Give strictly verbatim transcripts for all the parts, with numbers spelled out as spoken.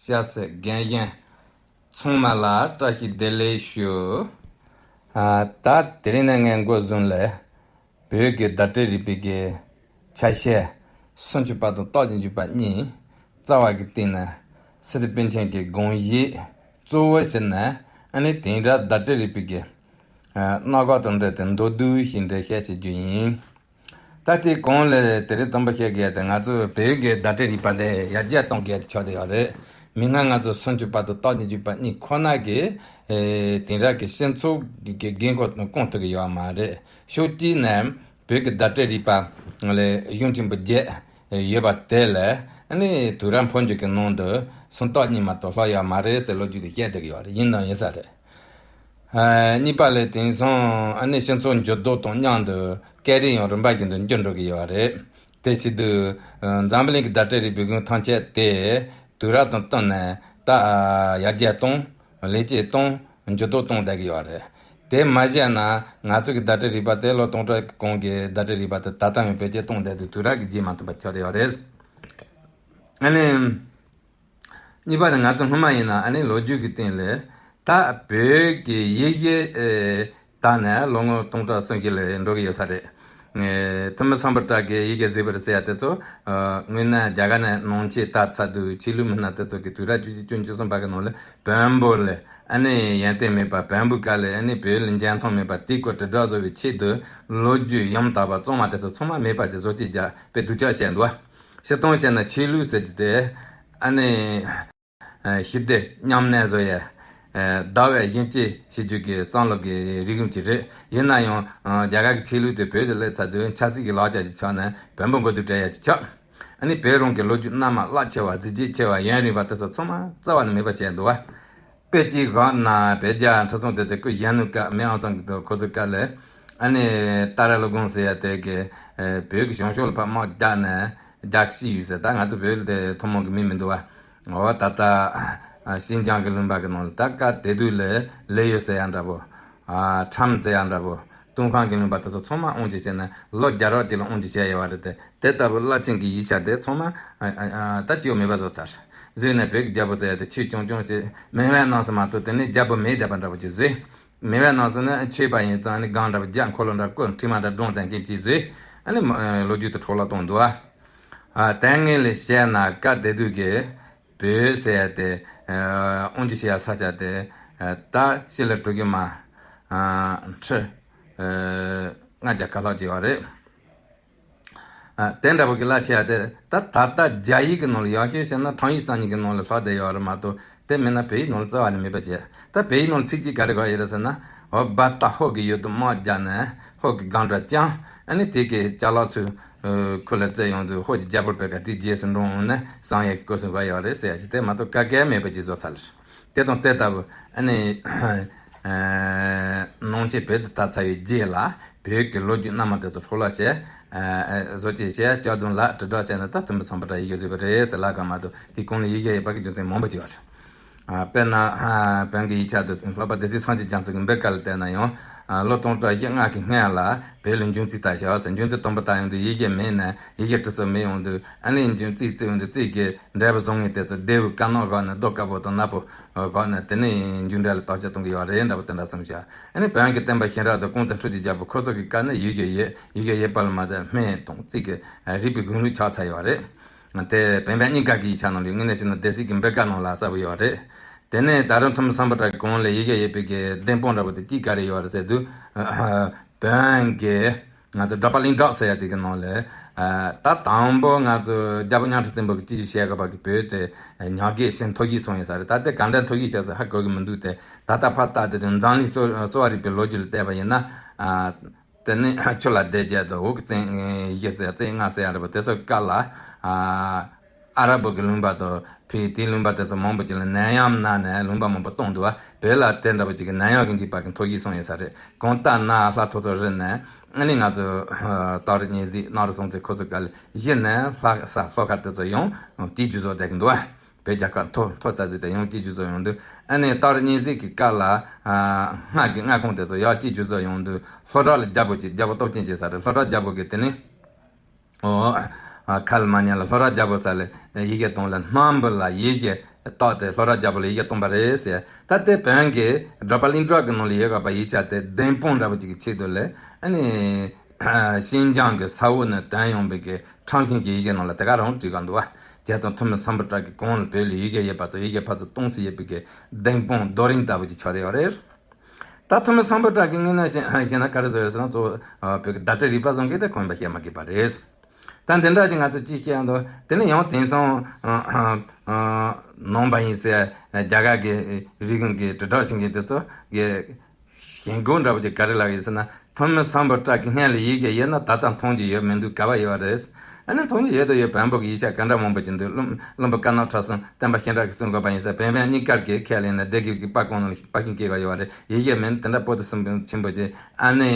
སྐྱ་སེར་རྒན་གཞོན་ཚང་མ་ལ་བཀྲ་ཤིས་བདེ་ལེགས་ཞུ། ཨ། ད་དེ་རིང་ནས་ངས་འགོ་བཟུང་ལས་བོད་ཀྱི་བརྡ་སྤྲོད་རིག་པའི་གི་ཆ་ཤས་སུམ་ཅུ་པ་དང་རྟགས་ཀྱི་འཇུག་པ་གཉིས་རྩ་བ་གི་སྟེང་ནས་སི་ཏུ་པཎ་ཆེན་གྱི་དགོངས་བཞེད་གཙོ་བོ་བྱས་ནས། ཨ་ནི་དེང་རབས་བརྡ་སྤྲོད་རིག་པའི་གི་ཨ། སྣ་ཁ་དང་འབྲེལ་ཏེ་མདོར་བསྡུས་ཤིག་འགྲེལ་བཤད་བྱེད་རྒྱུ་ཡིན། ད་དེའི་གོང་ལ་དེ་རིང་དང་པོ་བཤད་དགོས་ཡ་དེ། ང་ཚོ་བོད་ཀྱི་བརྡ་སྤྲོད་རིག་པ་དེ་ཡར་རྒྱས་གཏོང་དགོས་ཡ་དེ་ཆགས་བསྡད་ཡོད་རེད། མིག་སྔར་ང་ཚོ་སུམ་ཅུ་པ་དང་རྟགས་ཀྱི་འཇུག་པ་གཉིས་ཁོ་ན་གིས། ཨེ། དེང་རབས་ཀྱི་སྤྱི་ཚོགས་ཀྱི་འགན་ཁུར་སྐོང་ཐུབ་ཀྱི་ཡོད་མ་རེད། ཕྱོགས་གཅིག་ནས་བོད་ཀྱི་བརྡ་སྤྲོད་རིག་པ་ལ་གཞུང་ཆེན་པོ་བརྒྱད་ཡོད་པ་དེ་ལ། ཨ་ནི་དུས་རབས་འཕོ་འགྱུར་གྱི་ནང་དུ་སུམ་རྟགས་གཉིས་མ་གཏོགས་ལྷག་ཡོད་མ་རེད་ཟེར་ལོ་རྒྱུས་དེ་བཤད་བསྡད་ཀྱི་ཡོད་རེད། ཡིན་དང་ཡིན་ས་རེད། ཨ། གཉིས་པ་ལ་དེང་སང་ཨ་ནི་སྤྱི་ཚོགས་འགྱུར་ལྡོག་དང་མཉམ་དུ་སྐད་རིགས་ཡང་རིམ་པ་བཞིན་དུ་འགྱུར་འགྲོ་གི་ཡོད་རེད། དེ་བྱེད་དུས། ཨ། འཛམ་བུ་གླིང་གི་བརྡ་སྤྲོད་རིག་པའི་གཞུང་ཐམས་ཅད་དེ་དུས་རབས་དང་བསྟུན་ནས་ད། ཨ། ཡར་རྒྱས་གཏོང་། ལེགས་བཅོས་གཏོང་། འགྱུར་ལྡོག་གཏོང་བསྡད་ཀྱི་ཡོད་རེད། དེ་མ་བྱས་ན་ང་ཚོ་གི་བརྡ་སྤྲོད་རིག་པ་དེ་ལོ་སྟོང་ཕྲག་གི་གོང་གི་བརྡ་སྤྲོད་རིག་པ་དེ་ད་ལྟ་ཡང་བེད་སྤྱོད་གཏོང་བསྡད་དུས་དུས་རབས་ཀྱི་རྗེས་མ་མཐུན་པ་ཆགས་བསྡད་ཡོད་རེད། ཨ་ནི། གཉིས་པ་ནི་ང་ཚོ་སྔོན་མ་ཡིན་ན་ཨ་ནི་ལོ་རྒྱུས་ཀྱི་སྟེང་ལ་ད་བོད་ཀྱི་ཡི་གེ། ཨེ། དར་ནས་ལོ་ངོ་སྟོང་ཕྲག་སུམ་ཅུ་ལ་འགྲོ་གི་ཡོད་ས་རེད། ཨེ། ཐུ་མི་སམ་བྷོ་ཊ་གིས་ཡི་གེ་བཟོས་པ་རེད་ཟེར་ཡ་དེ་ཚོ། ཨ། དངོས་གནས་རྒྱ་གར་ནས་ནང་ཆོས་དར་ཚར་དུས་ཆོས་ལུགས་མི་སྣ་དེ་ཚོ་གིས་དུས་རབས་བཅུ་གཅིག་བཅུ་གཉིས་བཅུ་གསུམ་བར་གྱི་ནང་ལ་བོན་པོ་ལ་ཨ་ནི་ཡོན་ཏན་མེད་པ། བོན་པོའི་བཀའ་ལ་ཨ་ནི་བོད་ལ་འཇོན་ཐང་མེད་པ། དེའི་སྐོར་དྲིལ་བསྒྲགས་བཟོ་བའི་ཆེད་དུ་ལོ་རྒྱུས་ཡང་དག་པ་གཙང་མ་དེ་ཚོ་ཚང་མ་མེད་པ་བྱས་བཟོ་བཅོས་རྒྱག་པའི་སྡུག་ཅག་བཤད་འདུག་བ། སྤྱིར་བཏང་བཤད་ན་ཆོས་ལུགས་ཟེར་རྒྱུ་དེ་ཨ་ནི། ཨ། ཞི་བདེ་མཉམ་གནས་བཟོ་ཡ། ཨ། བདག་པོས་གཞན་གཅེས་བྱེད་རྒྱུ་གི་བསམ་བློ་གི་རིགས་ཀྱང་ཅིག་རེད། ཡིན་ན་ཡང་། ཨ། རྒྱ་གར་གྱི་ཆོས་ལུགས་དེ་བོད་དུ་སླེབས་ཚར་དུས་ཆབ་སྲིད་ཀྱི་ལག་ཆ་ཞིག་ཆགས་ནས་བོན་པོ་མགོ་ཐོག་བསྒྲིགས་ཡ་ཞིག་ཆགས། ཨ་ནི་བོད་རང་གི་ལོ་རྒྱུས་རྣལ་མ་རླབས་ཆེ་བ། གཟི་བརྗིད་ཆེ་བ། ཡུན་རིང་བ་དེ་ཚོ་ཚང་མ་རྩ་བ་ནས་མེད་པ་བྱས་འདུག་བ། དཔེ་གཅིག་བཞག་ན་བོད་རྒྱ་ཁྲི་སྲོང་ལྡེ་བཙན་སྐུ་གཞོན་ནུའི་སྐབས་མེས་ཨག་ཚང་གི་དུས་ཁོ་ཚོའི་སྐབས་ལ་ཨ་ནི་ཏཱ་ར་ཀླུ་སྒང་ཟེར་ཡ་དེ་གི། ཨ། བོད་ཀྱི་བྱང་ཕྱོགས་ལ་ཕར་དམག་རྒྱག་ནས་རྒྱག་ཤི་ཡོད་ཟེར། ད་ང་ཚོ་བོད་དེ་ཐུན་མོང་གི་མིང་མི་འདུག་བ། འོ། ད་ལྟ་ཨ་ཤིན་ཅང་གི་ལུང་པ་གི་ནང་ལ་ད་སྐབས་དེ་དུས་ལ་ལི་ཡུལ་ཟེར་ཡ་འདྲ་པོ། ཨ། ཁྲམ་ཟེར་ཡ་འདྲ་པོ། ཏུན་ཧོང་གི་ལུང་པ་དེ་ཚོ་ཚང་མ་དབང་སྒྱུར་བྱས་ནས་ལོ་བརྒྱ་རོགས་གཅིག་ལ་དབང་སྒྱུར་བྱས་ཡོད་པ་རེད་དེ། དེ་ལྟ་བུ་རླབས་ཆེན་གྱི་ཡིག་ཆ་དེ་ཚང་མ། ཨ། ཨ། ཨ། ད་སྤྱི་བོ་མེད་པ་བཟོས་ཚར། བཟོས་ནས་བོད་ཀྱི་རྒྱལ་པོ་ཟེར་ཡ་དེ་ཆོས་རྐྱང་རྐྱང་བྱས། མེས་དབོན་རྣམ་གསུམ་མ་གཏོགས་དེ་ནས་རྒྱལ་པོ་མེད་བསྡད་པ་འདྲ་པོ་ཅིག་བཟོས། མེས་དབོན་རྣམ་གསུམ་ནི་ཆོས་པ་ཡིན་ཙང་ནི་སྒང་འདྲ་པོ་རྒྱག། འཁོར་ལོ་འདྲ་བསྐོར། ཁྲིད་མ་འདྲ་བསྒྲེངས་བསྡད་མཁན་ཅིག་བཟོས། ཨ་ནི་མ། ཨ། ལོ་རྒྱུས་དེ་འཕྲོ་བརླག་གཏོང་འདུག་བ། ཨ། དེ་སྔོན་ལ་བཤད་ན་སྐབས་དེ་དུས་ཀྱི་བོད་ཟེར་ཡ་དེ། ཨ། དབང་སྒྱུར་བྱེད་ཡ་ས་ཆ་དེ། ཨ། ད་སྤྱི་ལོ་དྲུག་བརྒྱ་མ། ཨ། ཁྲི། ཨ། ལྔ་བརྒྱ་ཁ་ལྷག་ཅིག་ཡོད་རེད། ཨ། དེ་འདྲ་པོ་གི་རླབས་ཆེ་ཡ་དེ་ད་ད་ལྟ་རྒྱ་ཡིག་གི་ནང་ལ་ཡག་ཤོས་བཤད་ན་ཐང་ཡིག་གསར་རྙིང་གི་ནང་ལ་ལྷག་བསྡད་ཡོད་རེད་མ་གཏོགས། དེ་མིན་ན་བོད་ཡིག་ནང་ལ་རྩ་བ་ནས་མེད་པ་བྱས། ད་བོད་ཡིག་ནང་ལ་ཚིག་གཅིག་ག་རེ་གོ་ཡོད་རེད་ཟེར་ན། འོ། བ་ད་ཧོར་གྱི་ཡུལ་དུ་དམག་རྒྱག་ནས་ཧོར་གྱི་སྒང་འདྲ་བཅིངས། ཨ་ནི་དེ་གི་ཅ་ལག་ཚུར་ཁུར་ལ་བསྩལ་ཡོང་དུས་ཧོར་གྱི་རྒྱལ་པོ་དཔེ་ཁ་དེའི་རྗེས་སུ་འབྲང་འོང་ནས་བཟང་ཡས་ཀྱི་སྐུ་གསུང་གོ་ཡོད་རེད་ཟེར་ཡ་ཅིག་དེ་མ་གཏོགས་ག་གེ་མེད་པ་ཅིག་བཟོས་ཚར། དེ་དང་དེ་ལྟ་བུ་ཨ་ནི། ཨ། ནང་ཆོས་བོད་དུ་དར་ཚར་བའི་རྗེས་ལ་བོད་ཀྱི་ལོ་རྒྱུས་རྣལ་མ་དེ་ཚོ་འཕྲོ་བརླག་བྱས། ཨ། བཟོ་བཅོས་བྱས། སྐྱག་རྫུན་ལ་དྲིལ་བསྒྲགས་བྱས་ནས་ད་ཐུ་མི་སམ་བྷོ་ཊ་ཡི་གེ་བཟོས་པ་རེད་ཟེར་ལབ་ག་མ་གཏོགས། དེའི་གོང་ལ་ཡི་གེ་ཡོད་པ་གི་རྒྱུ་མཚན་མང་པོ་ཅིག་ཡོད་རེད། ཨ། དཔེར་ན། ཨ། བོན་གྱི་ཡིག་ཆ་དུ་ལྷག་པ་སྡེ་སྲིད་སངས་རྒྱས་རྒྱ་མཚོ་གི་འབོད་སྐུལ་ལ་བལྟས་ན་ཡང་། ཨ། ལོ་སྟོང་ཕྲག་བཞི་ལྔ་གི་སྔོན་ལ་བོད་ལ་འབྱུང་རྩིས་ལྟ་ཞོག་ཟེར། འབྱུང་རྩིས་དང་པོ་ལྟ་ཡོང་དུས་ཡི་གེ་མེད་ནས་ཡི་གེ་འབྲི་སྲོལ་མེད་ཡོང་དུས། ཨ་ནི་འབྱུང་རྩིས་བརྩི་ཡོང་དུས་རྩིས་ཀྱི་འབྲས་བུ་བཟང་ངན་དེ་ཚོ་ལྡེའུ་དཀར་ནག་བཞག་ནས་རྡོ་དཀར་པོ་དང་ནག་པོ་བཞག་ནས་དེ་ནས་འབྱུང་འབྲས་ལ་བརྟག་དཔྱད་གཏོང་གི་ཡོད་རེད་འདྲ་པོ་དེ་འདྲ་གསུངས་ཤག་ཨ་ནི་བོན་གྱི་བསྟན་པ་གཞན་དག་དང་ཀོང་ཙེ་འཕྲུལ་གྱི་རྒྱལ་པོ་ཁོ་ཚོ་གི་སྐབས་ནས་ཡི་གེ་ཡོད། ཡི་གེ་ཡོད་པ་ལ་མ་ཟད་སྨན་དང་རྩིས་ཀྱི་རིག་པའི་གཞུང་ལུགས་ཆགས་ཚར་ཡོད་རེད། དེ་བོན་བོན་གཉིས་ཀ་གི་ཡིག་ཆ་ནང་ལ་དངོས་གནས་བྱས་ན་སྡེ་སྲིད་ཀྱི་འབོད་སྐུལ་ནང་ལ་གསལ་པོ་ཡོད་རེད། དེ་ནས་ད་རུང་ཐུ་མི་སམ་བྷོ་ཊ་གི་གོང་ལ་ཡི་གེ་ཡོད་པའི་གི་བདེན་དཔང་འདྲ་པོ་དེ་གཅིག་ག་རེ་ཡོད་རེད་ཟེར་དུས། བོན་གྱི་ང་ཚོ་སྒྲ་པ་ལིང་གྲགས་ཟེར་ཡ་དེ་གི་ནང་ལ། ཨ། ད་དང་པོ་ང་ཚོ་རྒྱལ་པོ་གཉའ་ཁྲི་བཙན་པོ་གི་སྐྱིད་ཆུ་བྱེ་བ་གི་བར་གི་བོད་དེ་ཉག་གེ་ཞིང་མཐོ་རྒྱས་སོང་ཡོད་ས་རེད། ད་དེ་ག་འདྲ་མཐོ་རྒྱས་ཆགས་ས་ཧ་གོ་གི་མི་འདུག་སྟེ། ད་ལྟ་ཕར་བལྟས་དེ་དུས་འཛམ་གླིང་གསོ་གསོ་བ་རིག་པའི་ལོ་རྒྱུས་ལ་བལྟས་པ་ཡིན་ན། ཨ། དེ་ནས་ཆུ་ལ་བསྡད་རྒྱུ་དང་འུ་གི་བཙན་བཞི་ཟེར་བཙན་ལྔ་ཟེར་ཡ་འདྲ་པོ་དེ་ཚོ་སྐབས་ལ། ཨ། ཨ་ར་བོ་གི་ལུང་པ་དང་ཕར་དེའི་ལུང་པ་དེ་ཚོ་མང་པོ་ཅིག་ལ་ནད་ཡམས་ན་ནས་ལུང་པ་མང་པོ་སྟོངས་འདུག་བ། བོད་ལ་དེ་འདྲ་པོ་ཅིག་གི་ནད་ཡམས་ཀྱི་འཇིགས་པ་གི་མཐོ་རྒྱས་སོང་ཡོད་ས་རེད། གང་ལྟར་ན་ལྷ་ཐོ་ཐོ་རི་ནས་ཨ་ནི་ང་ཚོ་སྟག་རི་གཉན་གཟིགས་གནམ་རི་སྲོང་བཙན་ཁོ་ཚོ་སྐབས་ལ་གཞི་ནས་ལྷ་ས་ལྷོ་ཁ་དེ་ཚོ་ཡང་སྐྱིད་རྒྱུ་བཟོ་བསྡད་ཀྱི་འདུག་བ། བོད་རྒྱལ་ཁབ་མཐོ་མཐོ་ཙམ་ཟིག་དེ་ཡང་སྐྱིད་རྒྱུ་བཟོ་ཡོང་དུས། ཨ་ནི་སྟག་རི་གཉན་གཟིགས་ཀྱི་སྐབས་ལ། ཨ། སྔགས་ཀྱི་མངའ་ཁོངས་དེ་ཚོ་ཡར་སྐྱིད་རྒྱུ་བཟོ་ཡོང་དུས་ལྷོ་བྲག་ལ་རྒྱལ་པོ་ཅིག་རྒྱལ་པོ་སྟོབས་ཆེན་ཅིག་ས་རེད། ལྷོ་བྲག་རྒྱལ་པོ་གིས་དེ་ནི། ཨོ། ཨ། ཁ་ལ་མ་ཉན་ལ་ལྷོ་བྲག་རྒྱལ་པོ་ས་ལ་ཡི་གེ་གཏོང་ལ་སྣམ་བུ་ལ་ཡི་གེ་ བཏགས་ཏེ་ལྷོ་ར་རྒྱལ་པོ་ལ་ཡི་གེ་བཏོན་པ་རེད་ཟེར། ད་དེ་བོན་གྱི་འགྲོ་པ་གླིང་གྲགས་ཀྱི་ནང་ལ་ཡོད་དགོས་པ་ཡིག་ཆ་དེ་བདེན་དཔང་འདྲ་པོ་ཅིག་གི་ཆེད་དུ་ལས་ཨ་ནི། ཤིན་ཅང་གི་ས་འོག་ནས་ཐོན་ཡོང་བའི་གི་ཁྲང་ཁིན་གྱི་ཡི་གེ་ནང་ལ་དེ་ག་རང་བྲིས་ག་འདུག་བ། དེ་དང་ཐུ་མི་སམ་བྷོ་ཊ་གི་གོང་ལ་བོད་ལ་ཡི་གེ་ཡོད་པ་དང་ཡི་གེ་ཕར་ཚུར་གཏོང་སྲིད་ཡོད་པའི་གི་བདེན་དཔང་རྡོ་རིང་ལྟ་བུ་ཅིག་ཆགས་བསྡད་ཡོད་རེད། ད་ཐུ་མི་སམ་བྷོ་ཊ་གི་དངོས་གནས་ཅན་ཁྱེད་ན་ག་རེ་བཟོ་ཡོད་ཟེར་ན་གཙོ་བོ་བོད་ཀྱི་བརྡ་སྤྲོད་རིག་པ་བཟང་གི་དེ་གོན་པ་བཤད་མ་དགོས་པ་རེད། ད་འདི་འདྲ་ཞིག་ང་ཚོ་ཅིག་བཤད་འདུག་དེ་ནས་ཡང་དེང་སང་ནང་པ་ཡིན་ཟེར་རྒྱ་གར་གི་རིག་གཞུང་གི་དྲིལ་བསྒྲགས་བྱེད་མཁན་དེ་ཚོ་གི་ཞེན་ཁོག་འདྲ་པོ་ཅིག་ག་རེ་ལབ་ཡོད་ཟེར་ན། ཐུ་མི་སམ་བྷོ་ཊ་གི་སྔོན་ལ་ཡི་གེ་ཡོད་ན་ད་ལྟ་མཐོང་རྒྱུ་ཡོད་མི་འདུག་ག་བ་ཡོད་རེད། ཨ་ནི་མཐོང་རྒྱུ་ཡོད་དོ་ཡོད། བོན་པོ་གི་ཡིག་ཆ་ག་འདྲ་མང་པོ་ཅིག་འདུག་བློན་བློན་པོ་ཀར་ནག་ཁྲ་གསུམ་སྟོན་པ་ཤེས་རབ་ཀྱིས་གསུང་དགོས་པ་ཡིན་ཟེར་བོན་བོན་གཉིས་ཀར་གྱི་ཁས་ལེན་ནས་སྡེ་དགེ་གི་པར་ཁང་ནང་ལ་པར་ཤིང་སྐྱེལ་ག་ཡོད་རེད། ཡི་གེ་མིན་དེ་འདྲ་པོ་ཏི་གསུམ་ཆེན་པོ་ཅིག་ཨ་ནི་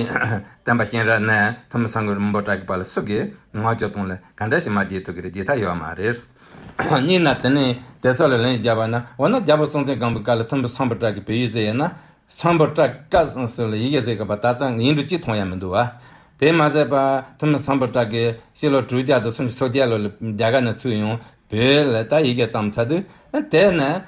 སྟོན་པ་ཤེས་རབ་ནས་ཐུ་མི་སམ་བྷོ་ཊ་གི་བར་ལ་སུ་གིས་ངག་བཅད་གཏོང་ལས་ག་འདྲ་ཞིག་མ་བརྗེད་ཐུབ་ཀྱི་རེད། བརྗེད་ཐབས་ཡོད་མ་རེད། གཉིས་ན་དེ་ནས་དེ་ཚོ་ལ་ལན་བརྒྱབ་པ་ན། འོ་ན་རྒྱལ་པོ་སྲོང་བཙན་སྒམ་པོའི་སྐབས་ལ་ཐུ་མི་སམ་བྷོ་ཊ་གི་བོད་ཡིག་ཟེར་ཡོད་ན། སམ་བྷོ་ཊ་ཀ་ཟེར་ལ་ཡི་གེ་ཟེར་གི་པ་ད་ཙང་ཡིན་འགྲོ་ཅི་མཐོང་ཡ་མི་འདུག་བ། དེ་མ་ཟད་པ་ཐུ་མི་སམ་བྷོ་ཊ་གི་ཕྱི་ལོ་དྲུག་བརྒྱ་དང་སུམ་ཅུ་སོ་བརྒྱད་ལོ་ལ་རྒྱ་གར་ནས་ཚུར་ཡོང་བོད་ལ་ད་ཡི་གེ་བརྩམས་ཚར་དུས། དེ་ནས་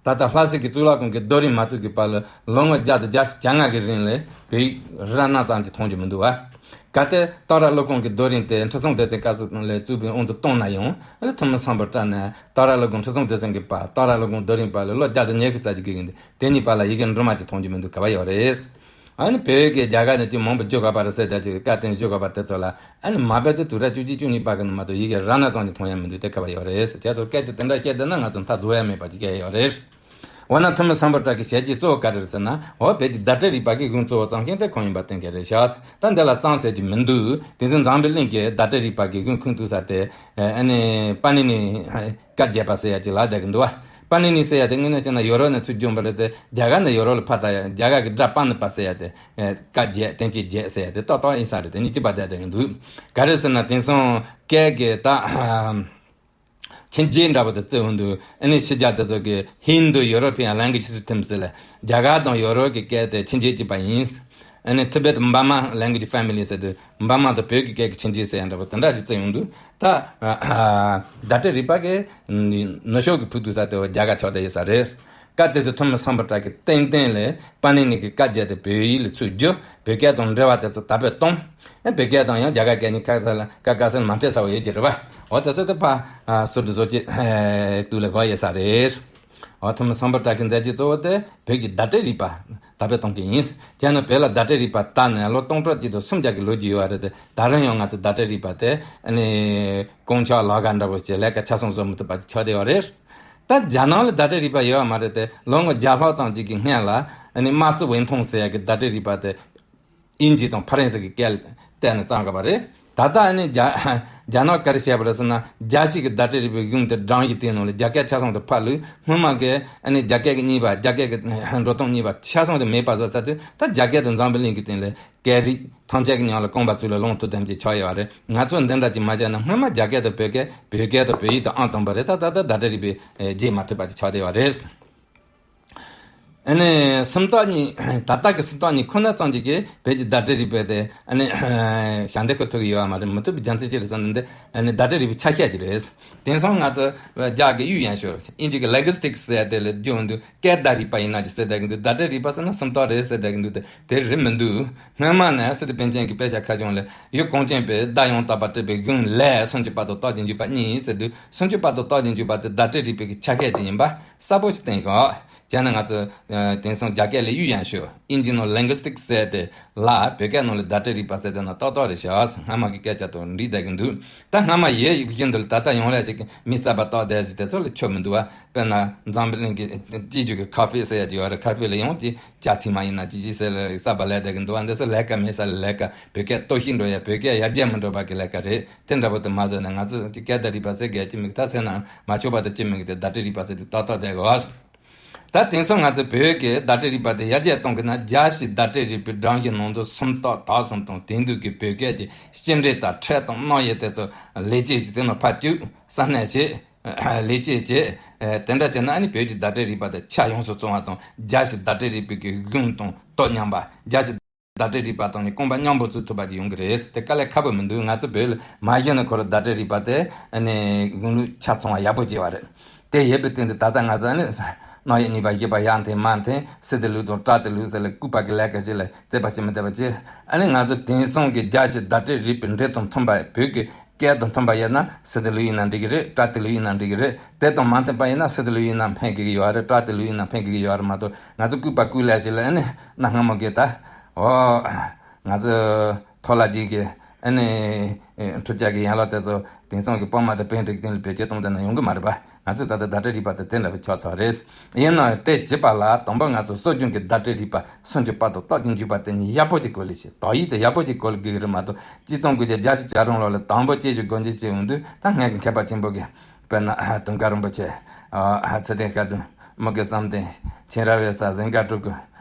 ད་ལྟ་ལྷ་སའི་གི་གཙུག་ལག་ཁང་གི་རྡོ་རིང་མ་བཙུགས་ཀྱི་བར་ལ་ལོ་ངོ་བརྒྱ་དང་བརྒྱད་ཅུ་གྱ་ལྔ་གི་རིང་ལ་བོད་ཡིག་ར་ན་ཙམ་ཅིག་མཐོང་རྒྱུ་མི་འདུག་བ། གལ་ཏེ་སྟག་ར་སློབ་ཁང་གི་རྡོ་རིང་དེ་ཁྲི་སྲོང་ལྡེ་བཙན་སྐབས་སུ་ལས་བཙུགས་པའི་དབང་དུ་བཏང་ན་ཡང་། ཨ་ནི་ཐུ་མི་སམ་བྷོ་ཊ་ནས་སྟག་ར་སློབ་ཁང་ཁྲི་སྲོང་ལྡེ་བཙན་གྱི་བར་སྟག་ར་སློབ་ཁང་རྡོ་རིང་བར་ལ་ལོ་བརྒྱ་དང་ཉི་ཤུ་རྩ་གཅིག་དགོས་ཀྱི་འདུག་དེ་གཉིས་བར་ལ་ཡི་གེ་འབྲུ་མ་གཅིག་མཐོང་རྒྱུ་མི་འདུག་ག་བ་ཡོད་རེད། ཨ་ནི་བོད་ཀྱི་རྒྱ་གར་ནས་ཅིག་མང་པོ་བརྒྱུད་ག་པ་རེད་ཟེར་ད་ཅིག་བཀའ་བསྟན་བརྒྱུད་ག་པ་དེ་ཚོ་ལ། ཨ་ནི་མ་དཔེ་དེ་དུས་རབས་བཅུ་གཅིག་བཅུ་གཉིས་པ་གི་ནང་མ་གཏོགས་ཡི་གེ་ར་ན་ཙམ་ཅིག་མཐོང་ཡ་མི་འདུག་དེ་ག་བ་ཡོད་རེད་ཟེར། ཁྱེད་ཚོ་སྐད་ཆ་དེ་འདྲ་བཤད་བསྡད་ན་ང་ཚོ་མཐའ་རྫོགས་ཡ་མེད་པ་ཅིག་སྐད་ཡོད་རེད། འོ་ན་ཐུ་མི་སམ་བྷོ་ཊ་གི་བྱས་རྗེས་གཙོ་བོ་ག་རེ་རེད་ཟེར་ན། འོ་བོད་ཀྱི་བརྡ་སྤྲོད་རིག་པ་གི་གཞུང་གཙོ་བོ་བརྩམས་མཁན་དེ་ཁོང་ཡིན་པ་གཏན་འཁེལ་རེད་ཤག་ད་འདི་ལ་བརྩམས་ཟེར་གྱི་མི་འདུག་དེ་ཚོ་འཛམ་བུའི་གླིང་གི་བརྡ་སྤྲོད་རིག་པ་གི་གཞུང་ཁུངས་གཏུགས་ས་དེ་ཨ་ནི་པ་ནི་ནི་བཀའ་བརྒྱད་པ་ཟེར་ཡ་ཅིག་ལབ་བསྡད་ཀྱི་འདུག་བ། པ་ནི་ནི་ཟེར་ཡ་དེ་དངོས་གནས་བྱས་ན་ཡོ་རོབ་ནས་ཚུར་བྱུང་བ་རེད་དེ། རྒྱ་གར་ནས་ཡོ་རོབ་ལ་ཕར་ད་ཡ་རྒྱ་གར་གི་སྒྲ་པ་ནི་པ་ཟེར་ཡ་དེ་བཀའ་བརྒྱད་བསྟན་བཅོས་བརྒྱད་ཟེར་ཡ་དེ་ཏག་ཏག་ཡིན་ས་རེད། དེ་གཉིས་གཅིག་པ་བསྡད་བསྡད་ཀྱི་འདུག་ག་རེ་ཟེར་ན་དེང་སང་སྐད་ཀྱི་ད། ཕྱི་འགྱུར་འདྲ་པོ་དེ་བརྩི་འོང་དུས། ཨ་ནི་ཕྱི་རྒྱལ་དེ་ཚོ་གི་Hindu European language system ཟེར་ལ། རྒྱ་གར་དང་ཡོ་རོབ་ཀྱི་སྐད་དེ་ཕྱི་འགྱུར་གཅིག་པ་ཡིན། ཨ་ནི་Tibet Burma language family ཟེར་དུས་འབར་མ་དང་བོད་ཀྱི་སྐད་ཀྱི་ཕྱི་འགྱུར་ཟེར་ཡ་འདྲ་པོ་དེ་འདྲ་ཅིག་བརྩི་ཡོང་དུས། ད་བརྡ་སྤྲོད་རིག་པ་གི་ནུ་ཞོ་གི་ཕུ་དུ་ས་དེ་བ་རྒྱ་གར་ཕྱོགས་དེ་ཡོད་ས་རེད། སྐབས་དེ་དུས་ཐུ་མི་སམ་བྷོ་ཊ་གི་ཏན་ཏན་ལས་པ་ནི་ནི་གི་བཀའ་བརྒྱད་དེ་བོད་ཡིག་ལ་ཚུར་བསྒྱུར། བོད་སྐད་དང་འབྲེལ་བ་དེ་ཚོ་དར་སྤེལ་གཏོང་། ཨེ་བོད་སྐད་དང་ཡང་རྒྱ་གར་སྐད་གཉིས་ཁ་ས་ལ་ཁ་ཁ་ས་ལ་མ་འཕྲད་ས་བ་ཡོད་ཀྱི་རེད་བ། འོ་དེ་ཚོ་དེ་ཕ་ཟུར་དུ་བཟོ་ཅིག་དུས་ལ་གོ་ཡོད་ས་རེད། འོ་ཐུ་མི་སམ་བྷོ་ཊ་གི་མཛད་རྗེས་གཙོ་བོ་དེ་བོད་ཀྱི་བརྡ་སྤྲོད་རིག་པ་དར་སྤེལ་གཏོང་མཁན་ཡིན། རྒྱ་ནག་བོད་ལ་བརྡ་སྤྲོད་རིག་པ་དར་ནས་ལོ་སྟོང་ཕྲག་གཅིག་དང་སུམ་བརྒྱ་གི་ལོ་རྒྱུས་ཡོད་པ་རེད་དེ། ད་རུང་ཡང་ང་ཚོ་བརྡ་སྤྲོད་རིག་པ་དེ་ཨ་ནི་དཀོན་མཆོག་ལག་ག་འདྲ་བོ་ཞིག་ལས་ཀ་ཆ་ཚང་བཟོ་མི་ཐུབ་པ་ཅིག་ཆགས་བསྡད་ཡོད་རེད། ད་རྒྱ་ནག་ལ་བརྡ་སྤྲོད་རིག་པ་ཡོད་པ་མ་རེད་དེ། ལོ་ངོ་བརྒྱ་ལྷག་ཙམ་ཅིག་གི་སྔོན་ལ་ཨ་ནི་དམར་སེར་ཝེན་ཐུང་ཟེར་ཡ་གི་བརྡ་སྤྲོད་རིག་པ་དེ་དབྱིན་ཇི་དང་ཕ་རན་སི་གི་སྐད་བལྟས་ནས་བརྩམས་དགོས་པ་རེད། ད་ལྟ་ཨ་ནི་རྒྱ་རྒྱ་ནག་ག་རེ་བྱས་པ་རེད་ཟེར་ན། རྒྱལ་སྤྱིའི་གི་བརྡ་སྤྲོད་རིག་པའི་གཞུང་དེ་བགྲངས་ཡི་དེའི་ནང་ལ་རྒྱ་སྐད་ཆ་ཚང་དུ་ཕབ་ལུགས་སྔོན་མ་གི་ཨ་ནི་རྒྱ་སྐད་ཀྱི་རྙིང་པ། རྒྱ་སྐད་ཀྱི་འགྲོ་སྟངས་རྙིང་པ་ཆ་ཚང་དུ་མེད་པ་བཟོ་ཚར་དུས། ད་རྒྱ་སྐད་དེ་འཛམ་བུ་གླིང་གི་སྟེང་ལ་སྐད་རིགས་ཐམས་ཅད་ཀྱི་མཉམ་ལ་རྐང་པ་བཙུགས་ལ་ལོངས་ཐུབ་དེ་འདྲ་ཅིག་ཆགས་ཡོད་པ་རེད། ང་ཚོ་འདི་འདྲ་ཅིག་མ་བྱས་ན་སྔོན་མ་རྒྱ་སྐད་དང་བོད་སྐད། བོད་སྐད་དང་བོད་ཡིག་དང་ཨང་དང་པོ་རེད། ད་ད་ལྟ་བརྡ་སྤྲོད་རིག་པའི་རྗེས་མ་ཐུབ་པ་ཅིག་ཆགས་བསྡད་ཡོད་པ་རེད། ཨ་ནི་སུམ་རྟགས་གཉིས། ད་ལྟ་གི་སུམ་རྟགས་གཉིས་ཁོ་ན་ཙམ་ཅིག་གིས་བོད་ཀྱི་བརྡ་སྤྲོད་རིག་པ་དེ་ཨ་ནི་ཞབས་འདེགས་ཞུ་ཐུབ་ཀྱི་ཡོད་པ་མ་རེད། མི་ཐུབ་པའི་རྒྱུ་མཚན་ཅི་རེད་ཟེར་ན། འདི་ཨ་ནི་བརྡ་སྤྲོད་རིག་པའི་ཆ་ཤས་ཅིག་རེད། དེང་སང་ང་ཚོ་རྒྱ་གི་语言学། དབྱིན་ཇི་གི་linguistics ཟེར་དེ་ལ་བསྒྱུར་འདུག་སྐད་བརྡ་རིག་པ་ཡིན་ན་ཅིག་ཟེར་བསྡད་ཀྱི་འདུག་བརྡ་སྤྲོད་རིག་པ་ཟེར་ན་སུམ་རྟགས་རེད་ཟེར་བསྡད་ཀྱི་འདུག་དེ་དེ་རེད་མི་འདུག་སྔོན་མ་ནས་སི་ཏུ་པཎ་ཆེན་གྱི་དཔེ་ཆ་ཁ་བྱང་ལས། ཡུལ་གངས་ཅན་པའི་བརྡ་ཡང་དག་པར་སྤྲད་པའི་གཞུང་ལས། སུམ་ཅུ་པ་དང་རྟགས་ཀྱི་འཇུག་པ་གཉིས་ཟེར་དུས། སུམ་ཅུ་པ་དང་རྟགས་ཀྱི་འཇུག་པ་དེ་བརྡ་སྤྲོད་རིག་པའི་གི་ཆ་ཤས་ཅིག་ཡིན་པ་གསལ་པོ་ཞིག་བསྟན་ཤག་བྱས་ན་ང་ཚོ་དེང་སང་རྒྱ་སྐད་ལ་语言学། དབྱིན་ཇི་ནང་linguistics ཟེར་དེ་ལ་བོད་སྐད་ནང་ལ་བརྡ་སྤྲོད་རིག་པ་ཟེར་དེ་ན་ཏག་ཏག་རེད་ཤག་སྔ་མ་གི་སྐད་ཆ་དང་འགྲིག་བསྡད་ཀྱི་འདུག་ད་སྔ་མ་ཡོད་བཞིན་དུ་ད་ལྟ་ཡོང་ལས་ཅིག་མི་གསར་པ་བཏགས་བསྡད་ཅིག་དེ་ཚོ་ལ་ཆོ་མི་འདུག་བ། དཔེར་ན་འཛམ་བུ་གླིང་གི་སྤྱི་རྒྱུ་གི་ཁ་ཧྥེ་ཟེར་ཡ་ཅིག་ཡོད་རེད། ཁ་ཧྥེ་ལ་ཡང་དེ་ཇ་ཚིག་མ་ཡིན་ན་ཅི་ཅི་ཟེར་ལ་གསར་པ་ལས་བསྡད་ཀྱི་འདུག་བ། འདི་ཚོ་ལས་ཀ་མེད་ས་ལ་ལས་ཀ། བོད་སྐད་གཏོར་བཤིག་འགྲོ་ཡ། བོད་སྐད་ཡར་རྒྱས་མི་འགྲོ་བ་གི་ལས་ཀ་རེད། དེ་འདྲ་པོ་དེ་མ་བཟོས་ན་ང་ཚོ་དེ་སྐད་བརྡ་རིག་པ་ཟེར་གལ་ཅི་མེད་གི། ད་ཟེར་ན་མ་ཆོག་པ་དེ་ཅི་མེད་གི། དེ་བརྡ་སྤྲོད་རིག་པ་ཟེར་དེ་ཏག་ཏག་བསྡད་དགོས། ད་དེང་སང་ང་ཚོ་བོད་ཀྱི་བརྡ་སྤྲོད་རིག་པ་དེ་ཡར་རྒྱས་གཏོང་གི་ན། རྒྱལ་སྤྱིའི་བརྡ་སྤྲོད་རིག་པའི་སྒྲོམ་གཞི་ནང་དུ་སུམ་རྟགས་དག་གསུམ་དང་། དེང་དུས་ཀྱི་བོད་སྐད་ཀྱི་སྤྱི་འགྲོས་དང་ཕྲད་དང་རྣམ་དབྱེ་དེ་ཚོ་ལེགས་བཅོས་ཀྱིས་དེ་ནང་ཕར་བཅུག་གསར་སྣོན་བྱེད། ལེགས་བཅོས་བྱས། དེ་འདྲ་བྱས་ན་ཨ་ནི་བོད་ཀྱི་བརྡ་སྤྲོད་རིག་པ་དེ་ཆ་ཡོངས་སུ་ཚང་བ་དང་། རྒྱལ་སྤྱིའི་བརྡ་སྤྲོད་རིག་པའི་གི་གཞུང་དང་དོ་མཉམ་པ། རྒྱལ་སྤྱིའི་བརྡ་སྤྲོད་རིག་པ་དང་ནི་རྐང་པ་མཉམ་པོ་བཙུགས་ཐུབ་པ་ཅིག་ཡོང་གི་རེད། དེ་དཀའ་ལས་ཁག་པོ་མི་འདུག་ང་ཚོ་བོད་ལ་མ་གཞི་ནས་ཁོ་རང་བརྡ་སྤྲོད་རིག་པ་དེ་ཨ་ནི་གཞུང་ལུགས་ཆ་ཚང་བ་ཡག་པོ་བྱས་པ་རེད། དེ་ཡོད་པའི་སྟེང་དུ་ད་ལྟ་ང་ཚོ་ཨ་ནི་རྣ་བའི་གཉིས་པ་བཞི་པ་ཡར་འཐེན་མར་འཐེན་སི་ཏུ་ལུགས་དང་ཏྲ་ཏུ་ལུགས་ཟེར་ལ་སྐུད་པ་གི་ལས་ཀ་ཅིག་ལ་རྩོད་པ་བྱེད་མི་བདེ་བ་ཅི། ཨ་ནི་ང་ཚོ་དེང་སང་གི་རྒྱ་ཆེ་བརྡ་སྤྲོད་རིག་པའི་འགྲོས་དང་མཐུན་པ་བོད་ཀྱི་སྐད་དང་མཐུན་པ་ཡིན་ན་སི་ཏུ་ལུགས་ཡིན་ན་འགྲིག་གི་རེད། ཏྲ་ཏུ་ལུགས་ཡིན་ན་འགྲིག་གི་རེད། དེ་དང་མ་མཐུན་པ་ཡིན་ན་སི་ཏུ་ལུགས་ཡིན་ན་ཕན་གི་ཡོད་རེད། ཏྲ་ཏུ་ལུགས་ཡིན་ན་ཕན་གི་ཡོད་རེད་མ་གཏོགས། ང་ཚོ་སྐུད་པ་སྐུད་ལས་ཞིག་ལ་ཨ་ནི་གནའ་སྔ་མོ་གི་ད་འོ། ང་ཚོ་ཐོག་ལ་རྗེས་ཀྱི་ཨ་ནི་འཕྲུལ་ཆས་ཀྱི་ཡན་ལག་དེ་ཚོ་དེང་སང་གི་དཔོན་དམག་དང་དཔོན་རིགས་སྟེང་ལ་བེད་སྤྱོད་གཏོང་དེ་ན་ཡོང་གི་མ་རེད་པ། ང་ཚོས་ད་ལྟ་བརྡ་སྤྲོད་རིག་པ་དེ་དེ་འདྲ་བའི་ཆགས་ཚར་རེད། ཡིན་ནའང་དེ་བྱེད་པ་ལ་དང་པོ་ང་ཚོ་སྲོལ་རྒྱུན་གྱི་བརྡ་སྤྲོད་རིག་པ་སུམ་ཅུ་པ་དང་རྟགས་ཀྱི་འཇུག་པ་དེ་གཉིས་ཡག་པོ་ཅིག་གོ་ལེ་ཞིག་དག་ཡིག་དེ་ཡག་པོ་ཅིག་གོ་ལེ་དགོས་ཀྱི་རེད་མ་གཏོགས། སྤྱིར་བཏང་དགུ་བརྒྱ་བརྒྱད་ཅུ་གྱ་གྲངས་ལོ་ལ་དང་པོ་སྐད་ཀྱི་སྒོ་འབྱེད་བྱས་ཡོང་དུས་ད་སྔོན་གྱི་མཁས་པ་ཆེན་པོ་གི་དཔེར་ན་དུང་དཀར་རིན་པོ་ཆེ། ཨ་ཚེ་བརྟན་བཀའ་དྲིན། དམུ་དགེ་བསམ་གཏན། མཁྱེན་རབ་འོད་གསལ། གཟན་དཀར་སྤྲུལ་སྐུ།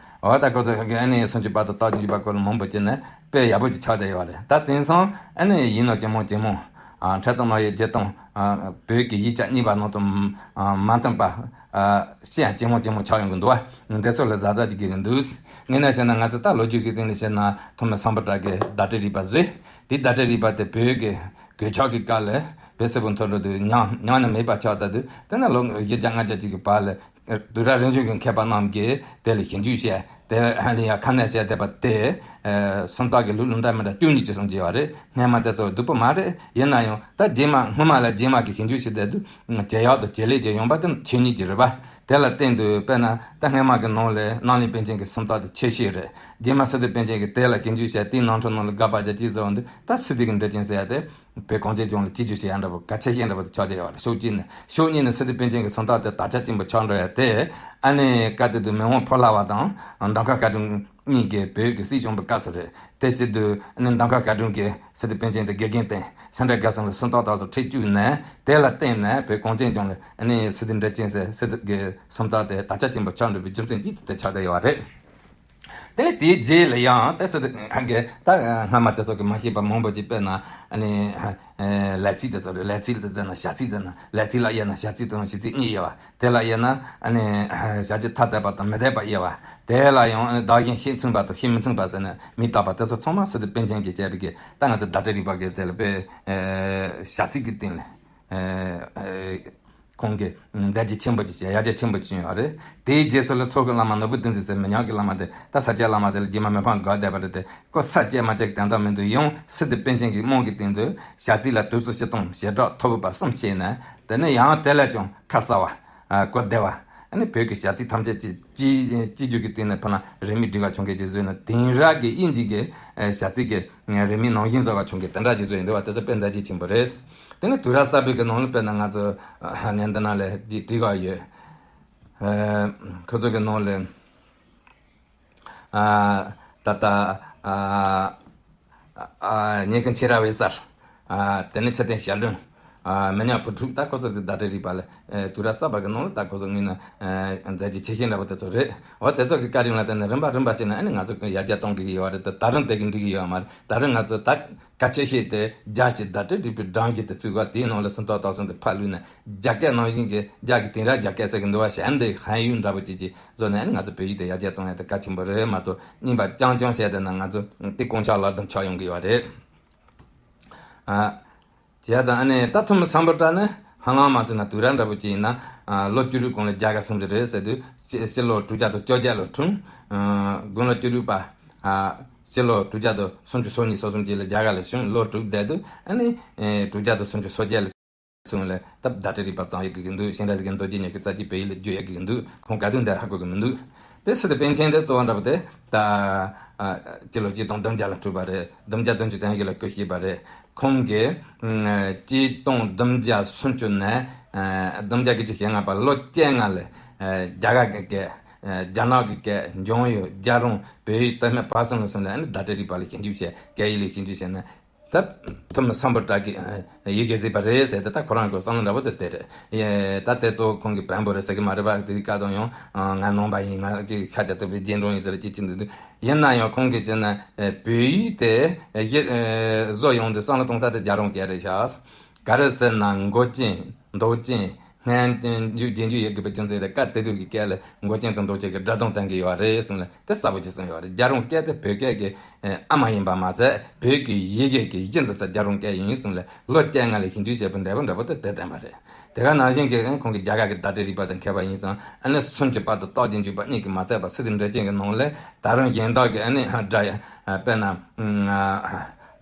འོ་ད་ཁོ་ཚོ་གི་ཨ་ནི་སུམ་ཅུ་པ་དང་རྟགས་ཀྱི་འཇུག་པ་སྐོར་ལ་མང་པོ་བྱས་ནས་དཔེ་ཡག་པོ་ཅིག་ཆགས་བསྡད་ཡོད་རེད། ད་དེང་སང་ཨ་ནི་ཡིན་ནོ་ཇོ་མོ་ཇོ་མོ། ཨ་འཕྲལ་དུ་མ་ཡི་བརྒྱད་སྟོང་། ཨ་བོད་ཀྱི་ཡིག་ཆ་གཉིས་པ་ནང་དུ་ཨ་མ་མཐུན་པ། ཨ་ཤི་ཡང་ཇོ་མོ་ཇོ་མོ་ཆགས་ཡོང་གི་འདུག་བ། འདི་ཚོ་ལ་གཟབ་གཟབ་ཅིག་དགོས་ཀྱི་འདུག། ངས་ན་བཤད་ན་ང་ཚོ་ད་ལོ་རྒྱུས་ཀྱི་སྟེང་ནས་བཤད་ན་ཐོན་མི་སམ་བྷོ་ཊ་གི་བརྡ་སྤྲོད་རིག་པ་བཟོས། དེ་བརྡ་སྤྲོད་རིག་པ་དེ་བོད་ཀྱི་གོད་ཆག་གི་སྐབས་ལ་བོད་སིལ་བུ་མཐོ་སྒང་དུ་ཉམས་ཉམས་ནས་མེད་པ་ཆགས་ཚར་དུས། དེ་ནས་ལོ་བཞི་བརྒྱ་ལྔ་བརྒྱ་ཅིག་གི་བར་ལ་དུས་རབས་རིམ་བྱོན་གྱི་མཁས་པ་རྣམས་ཀྱིས་དེ་ལ་ཞིབ་འཇུག་བྱས། དེ་ལ་ཡང་ཁ་སྣོན་བྱས་བསྡད་པ་དེ་ཨ་སུམ་རྟགས་ཀྱི་ལུགས་ལུང་འདྲ་མི་འདྲ་བཅུ་གཉིས་ཅིག་གསུངས་ཀྱི་ཡོད་རེད། སྔོན་མ་དེ་ཚོ་སྡུག་པོ་མ་རེད། ཡིན་ན་ཡང་ད་རྗེས་མ་སྔོན་མ་ལ་རྗེས་མ་གི་ཞིབ་འཇུག་བྱེད་བསྡད་དུས་ཇེ་ཡག་དང་ཇེ་ལེགས་ཀྱི་ཡོང་པ་དེ་ཆོས་ཉིད་ཀྱི་རེད་པ། དེ་ལ་བརྟེན་དུས་དཔེར་ན་ད་སྔོན་མ་གི་ནང་ལ་རྣམ་གླིང་པཎ་ཆེན་གྱི་སུམ་རྟགས་དེ་ཆེ་ཤོས་རེད། རྗེས་མ་སི་ཏུ་པཎ་ཆེན་གྱིས་དེ་ལ་ཞིབ་འཇུག་བྱས། དེའི་ནང་ཁྲོད་ནང་ལ་དགག་པ་རྒྱག་ཅིག་བཟོས་འོང་དུས་ད་སི་ཏུ་གི་འགྲེལ་ཆེན་ཟེར་ཡ་དེ། བོད་གངས་ཅན་ལྗོངས་ལ་སྤྱི་རྒྱུ་ཞེས་ཡང་འདྲ་པོ་གལ་ཆེ་ཤོས་འདྲ་པོ་དེ་ཆགས་བསྡད་ཡོད་རེད། ཕྱོགས་གཅིག་ནས། ཕྱོགས་གཉིས་ནས་སི་ཏུ་པཎ་ཆེན་གྱི་སུམ་རྟགས་དེ་དར་ཁྱབ་ཆེན་པོ་ཆགས་འགྲོ་ཡ་དེ། ཨ་ནི་སྐབས་དེ་དུས་མི་དབང་ཕོ་ལྷ་བ་དང་འདམ་ཁ་བཀའ་དྲུང་གཉིས་ཀྱིས་བོད་ཀྱི་སྲིད་སྐྱོང་བའི་སྐབས་སུ་རེད། དེ་བྱེད་དུས་ཨ་ནི་འདམ་ཁ་བཀའ་དྲུང་གིས་སི་ཏུ་པཎ་ཆེན་དེ་དགེ་རྒན་བསྟེན། སེ་འབྲས་དགའ་གསུམ་ལ་སུམ་རྟགས་དག་སོགས་ཁྲིད་བཅུག་ནས། དེ་ལ་བརྟེན་ནས་བོད་གངས་ཅན་ལྗོངས་ལ་ཨ་ནི་སི་ཏུ་འགྲེལ་ཆེན་ཟེར་སི་ཏུ་གི་སུམ་རྟགས་དེ་དར་ཁྱབ་ཆེན་པོ་ཆགས་འགྲོ་བའི་རྒྱུ་མཚན་གཅིག་དེ་ཆགས་བསྡད་ཡོད་རེད། དེ་ནས་དེའི་རྗེས་ལ་ཡང་ད་སི་ཏུ་གི་ད་སྔ་མ་དེ་ཚོ་གི་མ་ཤེས་པ་མང་པོ་ཅིག་དཔེར་ན་ཨ་ནི་ལས་ཚིག་དེ་ཚོ་རེད། ལས་ཚིག་དེ་ཚོ་ན་བྱ་ཚིག་དེ་ན་ལས་ཚིག་ལ་དབྱེ་ན་བྱ་ཚིག་དང་གཞི་ཚིག་གཉིས་དབྱེ་བ། དེ་ལ་དབྱེ་ན་ཨ་ནི་བྱ་བྱེད་ཐ་དད་པ་དང་མི་དད་པ་དབྱེ་བ། དེ་ལ་ཡང་བདག་གཞན་བཤད་མཚུངས་པ་དང་བཤད་མི་མཚུངས་པ་ཟེར་ནས་མི་རྟག་པ་དེ་ཚོ་ཚང་མ་སི་ཏུ་པཎ་ཆེན་གྱིས་བཤད་པའི་གི་ད་ང་ཚོ་བརྡ་སྤྲོད་རིག་པ་གི་དེ་ལ་དཔེ་བྱ་ཚིག་གི་སྟེང་ལ། ཁོང་གིས་མཛད་རྗེས་ཆེན་པོ་ཅིག་བྱས། ཡར་རྒྱས་ཆེན་པོ་ཅིག་ཡོད་རེད། དེའི་རྗེས་སུ་ལ་མཚོ་གི་བླ་མ་ནོར་བུ་བདུད་འཛིན་ཟེར་མི་ཉག་གི་བླ་མ་དེ་ད་ས་སྐྱའི་བླ་མ་ཟེར་ལ་རྗེས་མ་མི་ཕམ་དགའ་བསྡད་པ་རེད་དེ། ཁོ་ས་སྐྱའི་མ་སྐྱའི་དོན་དག་མི་འདུག། ཡང་སི་ཏུ་པཎ་ཆེན་གྱི་དམངས་ཀྱི་སྟེང་དུ་བྱ་ཚིག་ལ་དུས་སུ་སྤྱི་སྟོང་བྱེ་བྲག་ཐོར་བུ་པ་གསུམ་བཤད་ནས། དེ་ནས་ཡང་དེ་ལས་ཀྱང་ཁ་གསལ་བ། གོ་བདེ་བ། ཨ་ནི་བོད་ཀྱི་བྱ་ཚིག་ཐམས་ཅད་ཀྱི་སྤྱི་སྤྱི་རྒྱུ་གི་སྟེང་ནས་ཕར་ན་རིས་མེད་སྒྲིག་ག་ཆུང་གེ་ཅིག་བཟོས་ནས། དེང་རབས་ཀྱི་དབྱིན་ཇི་གི་བྱ་ཚིག་གི་རིས་མེད་ནང་བཞིན་བཟོ་ག་ཆུང་གེ་དེ་འདྲ་ཅིག་བཟོས་ཡིན་འདུག་བ། དེ་ཚོ་དཔེ་མཛད་རྗེས་ཆེན་པོ་རེད། དེ་ནས་དུས་རབས་གསར་པའི་གི་ནང་ལ་དཔེར་ན་ང་ཚོ་ཨ་ནི་འདི་ནང་ལ་ཅིག་བྲིས་ག་ཡོད། ཨ་ཁོ་ཚོ་གི་ནང་ལ་ཨ་ད་ལྟ་ཨ་ཨ་ཉེ་ཁུན་ཆེ་ར་བའི་སར། ཨ་དེ་ནས་ཚེ་བརྟན་ཞལ་སྒྲོན། ཨ་མི་ཉག་བུ་ཕྲུག་ད་ཁོ་ཚོ་གི་བརྡ་སྤྲོད་རིག་པ་ལ་ཨ་དུས་རབས་གསར་པ་གི་ནང་ལ་ད་ཁོ་ཚོ་ངོས་ནས་ཨ་མཛད་རྗེས་ཆེ་ཤོས་འདྲ་པོ་དེ་ཚོ་རེད། འོ་དེ་ཚོ་གི་བཀའ་དྲིན་ལ་བརྟེན་ནས་རིམ་པ་རིམ་པ་བྱས་ནས་ཨ་ནི་ང་ཚོ་ཡར་རྒྱས་གཏོང་དགོས་ཀྱི་ཡོད་རེད་དེ། ད་རུང་དེ་གི་འགྲིག་གི་ཡོད་མ་རེད། ད་རུང་ང་ཚོ་ད་གལ་ཆེ་ཤོས་དེ་རྒྱ་ཆེ་བརྡ་སྤྲོད་རིག་པའི་སྒྲོམ་གཞི་དེ་བཙུགས་པ། དེའི་ནང་ལ་སུམ་རྟགས་དག་གསུམ་དེ་ཕར་བླུགས་ནས་རྒྱ་སྐད་ནང་བཞིན་གྱི་རྒྱ་གི་དེང་རབས་རྒྱ་སྐད་ཟེར་གི་འདུག་བ། གཞན་དེ་ཧན་ཡུས་འདྲ་པོ་ཅིག་ཅིག་བཟོས་ནས་ཨ་ནི་ང་ཚོ་བོད་ཡིག་དེ་ཡར་རྒྱས་གཏོང་ཡ་དེ་གལ་ཆེན་པོ་རེད་མ་གཏོགས། རྙིང་པ་རྐྱང་རྐྱང་བཤད་བསྡད་ན་ང་ཚོ་དེ་གོང་ཆག་ལག་རྡུང་ཆགས་ཡོང་གི་ཡོད་རེད། ཨ། བྱས་ཙང་ཨ་ནི་ད་ཐོན་མི་སམ་བྷོ་ཊ་ནི་ཧ་ལམ་མ་བྱས་ན་དུས་རབས་འདྲ་པོ་ཅིག་ཡིན་ན། ཨ་ལོ་བཅུ་དྲུག་གོང་ལ་རྒྱ་གར་སོང་གི་རེད་ཟེར་དུས། སྤྱི་སྤྱི་ལོ་དྲུག་བརྒྱ་དང་བཅོ་བརྒྱད་ལོ་འཁྲུངས། ཨ་དགུང་ལོ་བཅུ་དྲུག་པ། ཨ་སྤྱི་ལོ་དྲུག་བརྒྱ་དང་སུམ་ཅུ་སོ་གཉིས་སོ་གསུམ་ཅིག་ལ་རྒྱ་གར་ལ་བྱོན། ལོ་དྲུག་བསྡད་དུས་ཨ་ནི་ཨེ་དྲུག་བརྒྱ་དང་སུམ་ཅུ་སོ་བརྒྱད་ལ་སོང་ལ་སྟབས་བརྡ་སྤྲོད་རིག་པ་གཙང་ཡོད་དགོས་ཀྱི་འདུག། སྤྱན་རས་གཟིགས་རྡོ་རྗེ་ཉིད་ཀྱི་རྩ་ཆེའི་བོད་ཡིག་ལ་བསྒྱུར་ཡོད་དགོས་ཀྱི་འདུག། ཁོང་ག་དུས་འདིར་ཧ་གོ་གི་མི་འདུག། དེ་སྲིད་དུ་པཎ་ཆེན་དེ་གཙོ་བོ་འདྲ་པོ་དེ་ད་ཨ་སྤྱི་ལོ་གཅིག་སྟོང་བདུན་བརྒྱ་ལ་སྤྲུལ་པ་རེད། བདུན་བརྒྱ་བདུན་ཅུ་དོན་བཞི་ལ་སྐུ་གཤེགས་པ་རེད། ཁོང་གིས་ཨ་གཅིག་སྟོང་བདུན་བརྒྱ་སུམ་ཅུ་ནས་ཨ་བདུན་བརྒྱ་དགུ་བཅུ་ཞེ་ལྔ་བར་ལོ་བཅོ་ལྔ་ལ་ཨ་རྒྱ་གར་གྱི་སྐད། ཨ་རྒྱ་ནག་གི་སྐད། འཇང་ཡུལ། རྒྱ་རོང་། བོད་ཡིག་སྟོད་སྨད་བར་གསུམ་ལ་སོང་ནས་ཨ་ནི་བརྡ་སྤྲོད་རིག་པ་ལ་ཞིབ་འཇུག་བྱས། སྐད་ཡིག་ལ་ཞིབ་འཇུག་བྱས་ནས། ད་ཐོན་མི་སམ་བྷོ་ཊ་གིས་ཡི་གེ་གཟིགས་པ་རེད་ཟེར་ཏེ། ད་ཁོ་རང་གི་བསམ་བློ་འདྲ་པོ་དེ་དེ་རེད། ཡེ་ད་དེ་གཙོ་བོ་ཁོང་གི་བོན་པོ་རེད་ཟེར་གི་མ་རེད་པ། དེ་གི་བཀའ་དང་ཡང་ང་ནང་པ་ཡིན། ང་ཅིག་ཤཱཀྱ་ཐུབ་པའི་རྗེས་འབྲང་ཡིན་ཟེར་ཅིག་ཅིག་འདུག། ཡིན་ན་ཡང་ཁོང་གིས་བྱས་ན་བོད་ཡིག་དེ་གཞི་བཟོ་ཡོང་དུས་བསམ་བློ་གཏོང་ས་དེ་རྒྱ་རོང་སྐད་རེད་ཤག། ག་རེ་ཟེར་ན་མགོ་ཅན་འདོགས་ཅན། སྔོན་རྒྱུ་རྒྱུ་ཡོད་དགོས་པའི་རྒྱུ་མཚན་དེ་སྐབས་དེ་དུས་ཀྱི་སྐད་ལ་མགོ་ཅན་དང་འདོགས་ཅན་གྱི་སྒྲ་གདངས་བསྟན་གྱི་ཡོད་རེད་གསུངས་ལ། དེ་གསལ་པོ་ཅིག་གསུངས་ཡོད་རེད། རྒྱ་རོང་སྐད་དེ་བོད་སྐད་ཀྱི་ཨ་མ་ཡིན་པ་མ་ཟད། བོད་ཀྱི་ཡི་གེ་གི་གཞི་འཛིན་ས་རྒྱ་རོང་སྐད་ཡིན་གསུངས་ལ། ལོ་བཅོ་ལྔ་ལ་ཞིབ་འཇུག་བྱས་པའི་འབྲས་བུ་འདྲ་པོ་དེ་དེ་བསྟན་པ་རེད། དེ་ག་ནང་བཞིན་གྱི་ཨ་ནི་ཁོང་གི་རྒྱ་གར་གྱི་བརྡ་སྤྲོད་རིག་པ་དང་མཁས་པ་ཡིན་ཙང་ཨ་ནི་སུམ་ཅུ་པ་དང་རྟགས་ཀྱི་འཇུག་པ་གཉིས་ཀྱིས་མ་ཚད་པར་སི་ཏུ་འགྲེལ་ཆེན་གྱི་ནང་ལས་ད་རུང་གཞན་དག་གི་ཨ་ནི་སྒྲ་དཔེར་ན་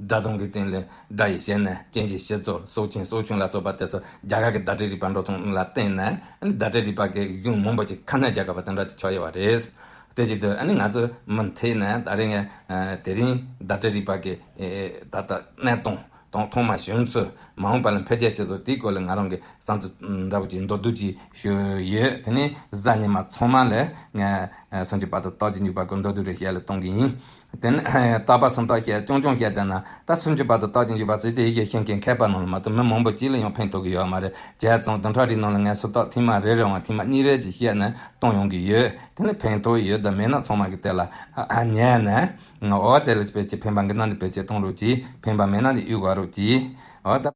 སྒྲ་དོན་གྱི་སྟེང་ལས་སྒྲ་ཡི་ཞེན་ནས་རྐྱེན་གྱི་སྤྱི་ཚོགས་སྲོག་ཆེན་སྲོག་ཆུང་ལ་སོགས་པ་དེ་ཚོ་རྒྱ་གར་གྱི་བརྡ་སྤྲོད་རིག་པ་འགྲོ་སྟངས་ལ་བརྟེན་ནས་ཨ་ནི་བརྡ་སྤྲོད་རིག་པ་གི་གཞུང་མང་པོ་ཅིག་ཁ་སྣོན་རྒྱག་དགོས་པ་དེ་འདྲ་ཅིག་ཆགས་ཡོད་པ་རེད། དེ་བཞིན་དུ་ཨ་ནི་ང་ཚོ་མུ་མཐུད་ནས་ད་རིང་ངས་དེ་རིང་བརྡ་སྤྲོད་རིག་པ་གི་ད་ལྟ་གནས་སྟངས་དང་ཐོག་མ་བྱུང་ཚུལ་མ་འོངས་པ་ལ་འཕེལ་རྒྱས་ཆེ་ཚུལ་དེའི་སྐོར་ལ་ང་རང་གི་བསམ་ཚུལ་འདྲ་བོ་ཅིག་མདོར་བསྡུས་ཅིག་ཞུས་ཡོད། དེ་ནས་གཟའ་ཉི་མ་ཚང་མ་ལ་ངས་སུམ་ཅུ་པ་དང་རྟགས་ཀྱི་འཇུག་པ་སྐོར་མདོར་བསྡུས་རེ་བཤད་ལ་གཏོང་གི་ཡིན། དེ་ནས་རྟག་པ་སུམ་རྟགས་བཤད་རྐྱང་རྐྱང་བཤད་བསྡད་ན་ད་སུམ་ཅུ་པ་དང་རྟགས་ཀྱི་འཇུག་པ་ཟེར་དེ་ཡི་གེ་ཤེས་མཁན་མཁས་པ་རྣམས་ལ་མ་གཏོགས་མི་མང་པོ་ཅིག་ལ་ཡང་ཕན་ཐོགས་ཀྱི་ཡོད་མ་རེད། བྱས་ཙང་བདུན་ཕྲག་རེའི་ནང་ལ་ངས་སུམ་རྟགས་ཐེངས་མ་རེ་རེའང་ཐེངས་མ་གཉིས་རེ་ཅིག་བཤད་ནས་གཏོང་ཡོང་གི་ཡོད། དེ་ནས་ཕན་ཐོགས་ཡོད་དམ་མེད་ན་ཚང་མ་གི་དེ་ལ་ཉན་ནས་འོ་དེ་ལ་ཕལ་ཆེར་ཕན་པ་འགི་ན་ནི་ཕལ་ཆེར་གཏོང་རོགས་གྱིས། ཕན་པ་མེད་ན་ནི་གཡུག་དགོས་རོགས་གྱིས། འོ་ད་